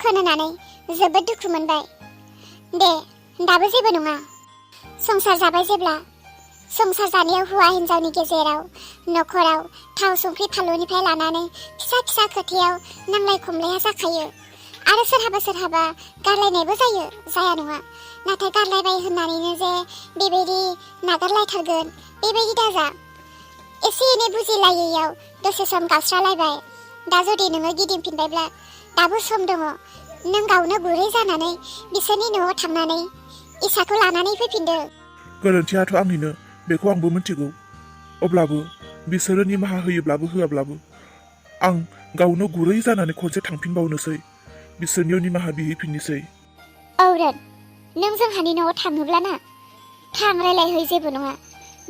खोनानानै जोबोद दुखु मोनबाय। दे दाबो जेबो नङा। संसार जाबाय जेब्ला संसार जानायाव हौवा हिन्जावनि गेजेराव न'खराव थाव संख्रि फानलुनिफ्राय लानानै फिसा फिसा खोथायाव नांलाय खमलाया जाखायो आरो सोरहाबा गारलायनायबो जायो, जाया नङा। नाथाय गारलायबाय होननानैनो जे बेबायदि नागारलायथारगोन बेबायदि दाजा। एसे एनै बुजिलायैयाव दसे सम गावस्रालायबाय। दा जुदि नोङो गिदिंफिनबायब्ला दाबो सम दङ। नों गावनो गुरै जानानै बिसोरनि न'आव थांनानै इसाखौ लानानै फैफिनदो। गोरोन्थियाथ' आंनिनो, बेखौ आंबो मिथिगौ। अब्लाबो बिसोरो निमाहा होयोब्लाबो होआब्लाबो आं गावनो गुरै जानानै खनसे थांफिनबावनोसै, बिसोरनियाव निमाहा बिहैफिननोसै। औरन, नों जोंहानि न'आव थाङोब्ला ना थां, रायलायहै, जेबो नङा।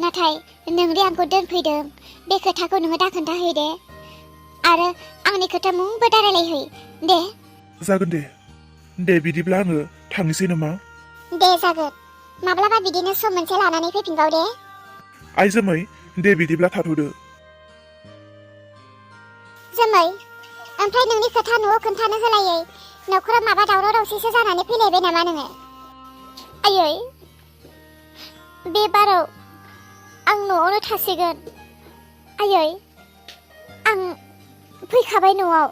नाथाय नोंदि आंखौ दोनफैदों बे खोथाखौ नोङो दा खोन्थाहै दे। आरो आंनि खोथा मुंबो दा रायलायहै दे। जागोन दे। दे बिदिब्ला आङो थांनोसै नामा? दे जागोन। माब्लाबा बिदिनो सम मोनसे लानानै फैफिनबाव दे। आइ जोमै, दे बिदिब्ला थाथ'दो। जोमै, ओमफ्राय नोंनि खोथा न'आव खोन्थानो होलायै न'खराव माबा दावराव दावसिसो जानानै फैलायबाय नामा नोङो? आयै, बे बाराव आं न'आवनो थासिगोन। आयै, आं फैखाबाय न'आव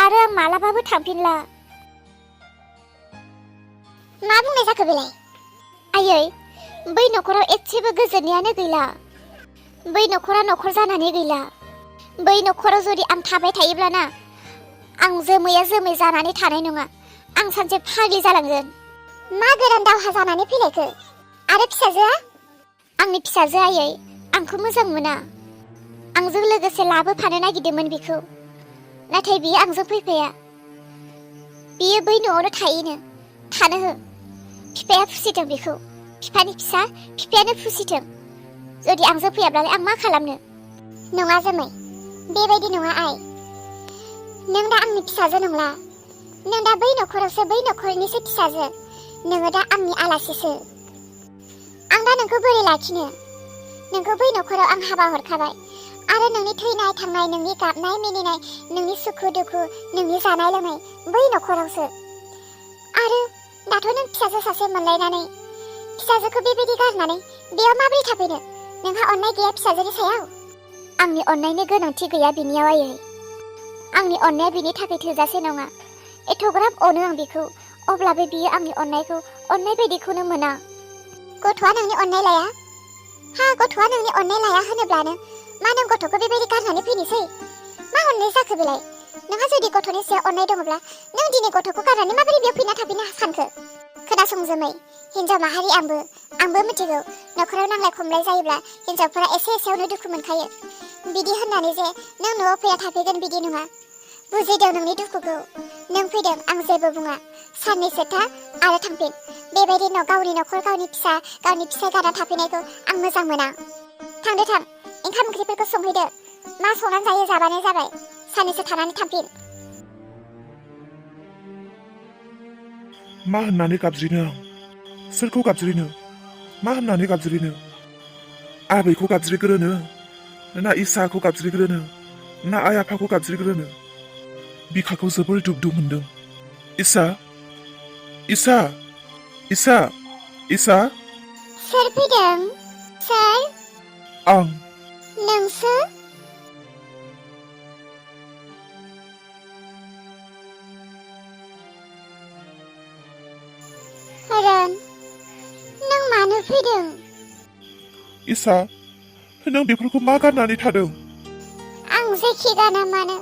आरो आं मालाबाबो थांफिनला। मा बुंनाय जाखो बेलाय? आयै, बै न'खराव एसेबो गोजोननायानो गैला। बै न'खरा न'खर जानानै गैला। बै न'खराव जुदि आं थाबाय थायोब्लाना आं जोमैया जोमै जानानै थानाय नङा। आं सानसे फाग्लि जालांगोन। मा गोदान दावहा जानानै फैलायखो? आरो फिसाजोआ? आंनि फिसाजो आयै आंखौ मोजां मोना। आंजों लोगोसे लाबोफानो नागिरदोंमोन बिखौ, नाथाय बियो आंजों फैफाया। बियो बै न'आवनो थानो हो। बिफाया फुसिथों बिखौ। बिफानि फिसा, बिफायानो फुसिथों। जुदि आंजों फैयाब्लालाय आं मा खालामनो? नङा जोमै, बेबायदि नङा आइ। नों दा आंनि फिसाजो नंला। नों दा बै न'खरावसो, बै न'खरनिसो फिसाजो। नोङो दा आंनि आलासिसो। आं दा नोंखौ बोरै लाखिनो? नोंखौ बै न'खराव आं हाबा हरखाबाय आरो नोंनि थैनाय थांनाय, नोंनि गाबनाय मिनिनाय, नोंनि सुखु दुखु, नोंनि जानाय लोंनाय बै न'खरावसो। आरो दाथ' नों फिसाजो सासे मोनलायनानै फिसाजोखौ बेबायदि गारनानै बेयाव माबोरै थाफैनो? नोंहा अननाय गैया फिसाजोनि सायाव? आंनि अननायनि गोनांथि गैया बिनियाव आयै। आंनि अननाया बिनि थाखाय थोजासे नङा। एथ'ग्राब अनो आं बिखौ, अब्लाबो बियो आंनि अननायखौ अननाय बायदिखौनो मोना। गथ'आ नोंनि अननाय लाया? हा, गथ'आ नोंनि अननाय लाया होनोब्लानो मा नों गथ'खौ बेबायदि गारनानै फैनोसै? मा अननाय जाखो बेलाय? नोंहा जुदि गथ'नि सायाव अननाय दङब्ला नों दिनै गथ'खौ गारनानै माबोरै बेयाव फैना थाफैनो सानखो? खोनासं जोमै, हिन्जाव माहारि आंबो मिथिगौ। न'खराव नांलाय खमलाय जायोब्ला हिन्जावफोरा एसे एसेयावनो दुखु मोनखायो। बिदि होननानै जे नों न'आव फैया थाफैगोन बिदि नङा। बुजिदों नोंनि दुखुखौ। नों फैदों, आं जेबो बुङा। साननैसो था आरो थांफिन। बेबायदि गावनि न'खर, गावनि फिसाय गारना थाफैनायखौ आं मोजां मोना। थांदो थां, ओंखाम ओंख्रिफोरखौ संहैदो। मा संनानै जायो जाबानो जाबाय। साननैसो थानानै थांफिन। मा होननानै गाबज्रिनो आं? सोरखौ गाबज्रिनो? मा होननानै गाबज्रिनो? आबैखौ गाबज्रिग्रोनो ना इसाखौ गाबज्रिग्रोनो ना आइ आफाखौ गाबज्रिग्रोनो? बिखाखौ जोबोर दुब मोनदों। इसा, इसा, इसा, इसा। सोर फैदों? सोर? आं। नोंसो? रन, नों मानो फैदों? इसा, नों बेफोरखौ मा गाननानै थादों? आं जेखि गाना मानो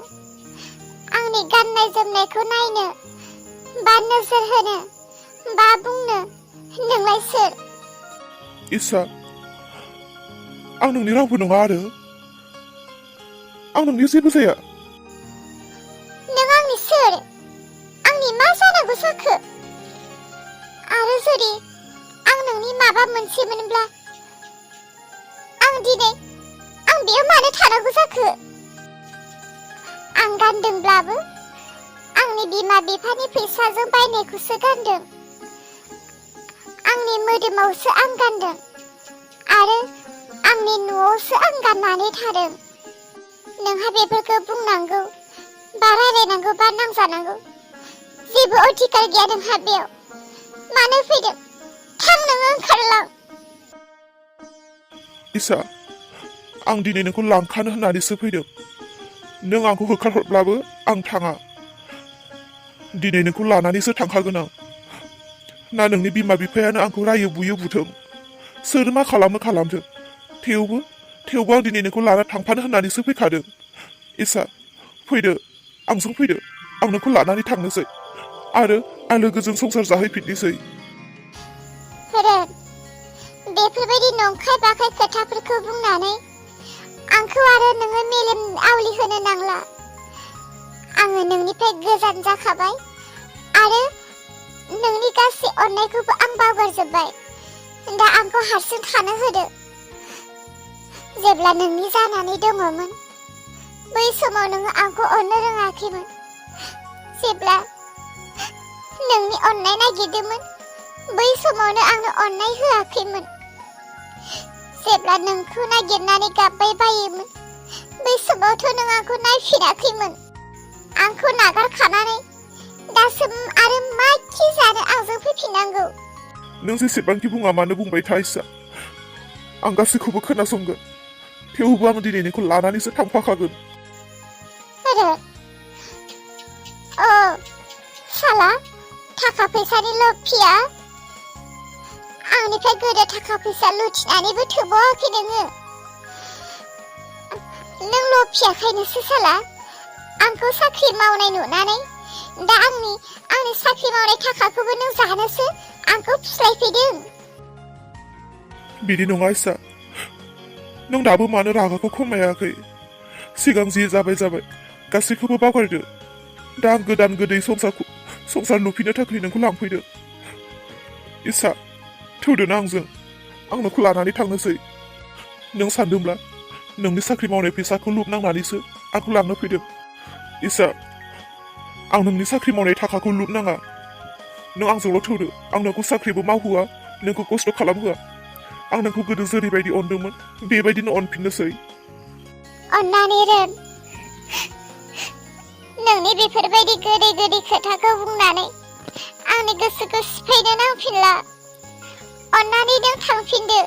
आंनि गाननाय जोमनायखौ नायनो बा नोजोर होनो बा बुंनो नोंलाय सोर? इसा, आं नोंनि रावबो नङा आरो आं नोंनि जेबो जाया। नों आंनि सोर? आंनि मा जानांगौ जाखो? आरो जुदि आं नोंनि माबा मोनसेमोनब्ला आं बेयाव मानो थानांगौ जाखो? आं गानदोंब्लाबो आंनि बिमा बिफानि फैसाजों बायनायखौसो गानदों। आंनि मोदोमावसो आं गानदों आरो आंनि न'आवसो आं गाननानै थादों। नोंहा बेफोरखौ बुंनांगौ बा रायलायनांगौ बा नांजानांगौ जेबो जेबो अधिकार गैया नोंहा बेयाव मानो फैदों थां नोङो ओंखारलां इसा आं दिनै नोंखौ लांखानो होननानैसो फैदों नों आंखौ होखारहरब्लाबो आं थाङा दिनै नोंखौ लानानैसो थांखागोन आं ना नोंनि बिमा बिफायानो आंखौ रायो बुयो बुथों सोर मा खालामो खालामथों थेवबो आं दिनै नोंखौ लाना थांफानो होननानैसो फैखादों इसा फैदो आंजों फैदो आं नोंखौ लानानै थांनोसै आरो आं लोगोजों संसार जाहैफिननोसै बेफोरबायदि नंखाय बाखाय खोथाफोरखौ बुंनानै आंखौ आरो नोङो मेलेम आवलिहोनो नांला आङो नोंनिफ्राय गोजान जाखाबाय आरो नोंनि गासै अननायखौबो आं बावगारजोब्बाय दा आंखौ हारसिं थानो होदो जेब्ला नोंनि जानानै दङमोन बै समाव नोङो आंखौ अननो रोङाखैमोन जेब्ला नोंनि अननाय नागिरदोंमोन बै समावनो आंनो अननाय होआखैमोन जेब्ला नोंखौ नागिरनानै गाबबाय बायोमोन बै समावथ' नों आंखौ नायफिनाखैमोन आंखौ नागारखानानै दासो आरो मा खि जानो आंजों फैफिननांगौ नों जेसेबांखि बुङा मानो बुंबाय था इसा आं गासैखौबो खोनासंगोन थेवबो आं दिनै नोंखौ लानानैसो थांफाखागोन अ साला थाखा फैसानि लफिया आंनिफ्राय गोदो थाखा फैसा लुथिनानैबो थोबावाखै नोङो नों लफियाखायनोसो साला आंखौ साख्रि मावनाय नुनानै दा आंनि साख्रि मावनाय थाखाखौबो नों जानोसो आंखौ फुस्लायफैदों बिदि नङा इसा नों दाबो मानो रागाखौ खमायाखै सिगां जि जाबाय गासैखौबो बावगारदो दा आं गोदान गोदै संसार नुफिननो थाखाय नोंखौ लांफैदो इसा थौदो ना आं नोंखौ लानानै थांनोसै नों सानदोंब्ला नोंनि साख्रि मावनाय फैसाखौ लुबनांनानैसो आंखौ लांनो फैदों इसा आं नोंनि साख्रि मावनाय थाखाखौ लुबनाङा नों आंजोंल' थौदो आं नोंखौ साख्रिबो मावहोआ नोंखौ खस्थ' खालामहोआ आं नोंखौ गोदो जेरैबायदि अनदोंमोन बेबायदिनो अनफिननोसै अन्नानै रोन नोंनि बेफोरबायदि गोदै खोथाखौ बुंनानै आंनि गोसोखौ सिफायनो नांफिनला अन्नानै नों थांफिनदो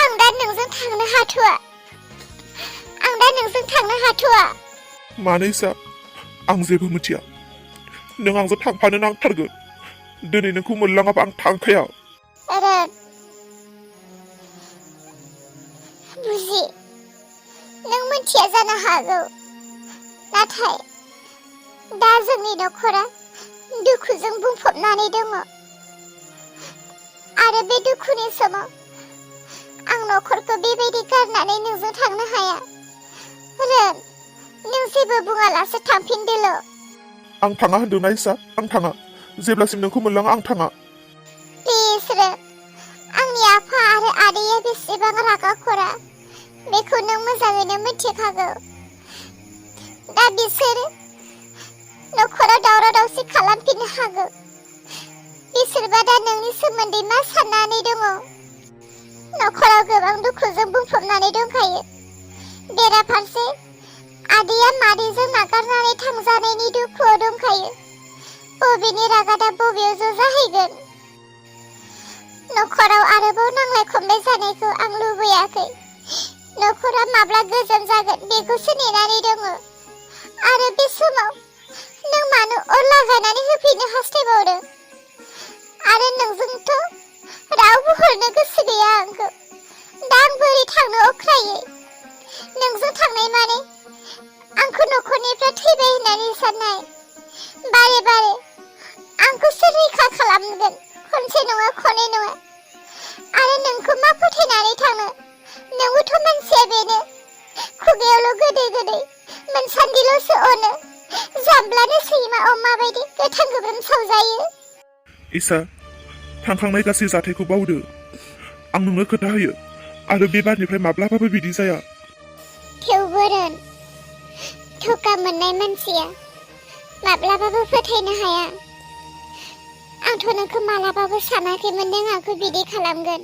आं दा नोंजों थांनो हाथ'आ मानो इसा आं जेबो मिथिया नों आंजों थांफानो नांथारगोन दिनै नोंखौ मोनलाङाबा आं थांखाया बुजि नों मिथिया जानो हागौ नाथाय दा जोंनि नखरा दुखुजों बुंफबनानै दङ आरो बे दुखुनि समाव आं नखरखौ बेबायदि गारनानै नोंजों थांनो हाया नों जेबो बुङालासे थांफिनदोल' आं थाङा होनदोंना इसा आं थाङा जेब्लासिम नोंखौ मोनलाङा आं थाङा प्लिज आंनि आफा आरो आदैया बेसेबां रागा खरा बेखौ नों मोजाङैनो मिथिखागौ दा बिसोरो नखराव दावराव दावसि खालामफिननो हागौ बिसोरबा दा नोंनि सोमोन्दै मा साननानै दङ नखराव गोबां दुखुजों बुंफबनानै दंखायो बेराफारसे आदैया मादैजों नागारनानै थांजानायनि दुखुआव दंखायो बबेनि रागा दा बबेयाव ज' जाहैगोन नखराव आरोबाव नांलाय खमलाय जानायखौ आं लुबैयाखै नखरा माब्ला गोजोन जागोन बेखौसो नेनानै दङ आरो बे समाव नों मानो अर लागायनानै होफैनो हास्थायबावदों आरो नोंजोंथ' रावबो हरनो गोसो गैया आंखौ दा आं बोरै थांनो अख्रायै नोंजों थांनाय माने आंखौ नखरनिफ्राय थैबाय होननानै साननाय बारे आंखौ सोर रैखा खालामगोन खनसे नङा खनै नङा आरो नोंखौ मा फोथायनानै थांनो नोंबोथ' मानसिया बेनो खुगायावल' गोदै मोनसान्दिल'सो अनो जाब्लानो सैमा अमा बायदि गोथां गोब्राम सावजायो इसा थांखांनाय गासै जाथायखौ बावदो आं नोंनो खोथा होयो आरो बे बारनिफ्राय माब्लाबाबो बिदि जाया थेवबो धोखा मोननाय मानसिया माब्लाबाबो फोथायनो हाया आंथ' नोंखौ मालाबाबो सानाखैमोन नों आंखौ बिदि खालामगोन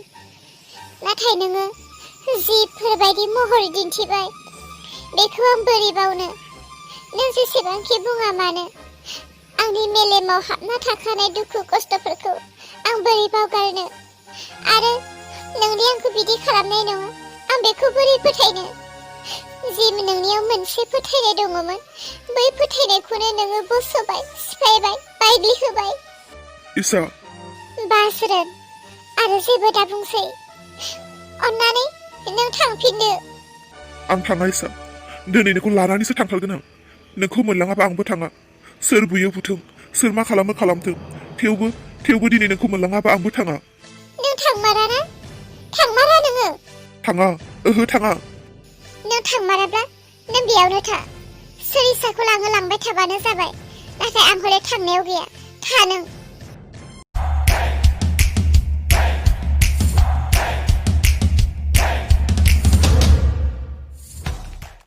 नाथाय नोङो जिफोरबायदि महर दिन्थिबाय बेखौ आं बोरै बावनो नों जेसेबांखि बुङा मानो आंनि मेलेमाव हाबना थाखानाय दुखु खस्थ'फोरखौ आं बोरै बावगारनो आरो नोंदि आंखौ बिदि खालामनाय नङा आं बेखौ बोरै फोथायनो जि नोंनियाव मोनसे फोथायनाय दङमोन बै फोथायनायखौनो नोङो बस'बाय सिफायबाय बायग्लि होबाय इसा बासरोन आरो जेबो दा बुंसै अन्नानै नों थांफिनदो आं थाङा इसा दिनै नोंखौ लानानैसो थांथारगोन आं नोंखौ मोनलाङाबा आंबो थाङा सोर बुयो बुथों सोर मा खालामो खालामथों थेवबो दिनै नोंखौ मोनलाङाबा आंबो थाङा नों थांमारा ना थांमारा नोङो थाङा ओहो थाङा नों थांमाराब्ला नों बेयावनो था सोर इसाखौ लांबाय थाबानो जाबाय नाथाय आं हले थांनायाव गैया था नों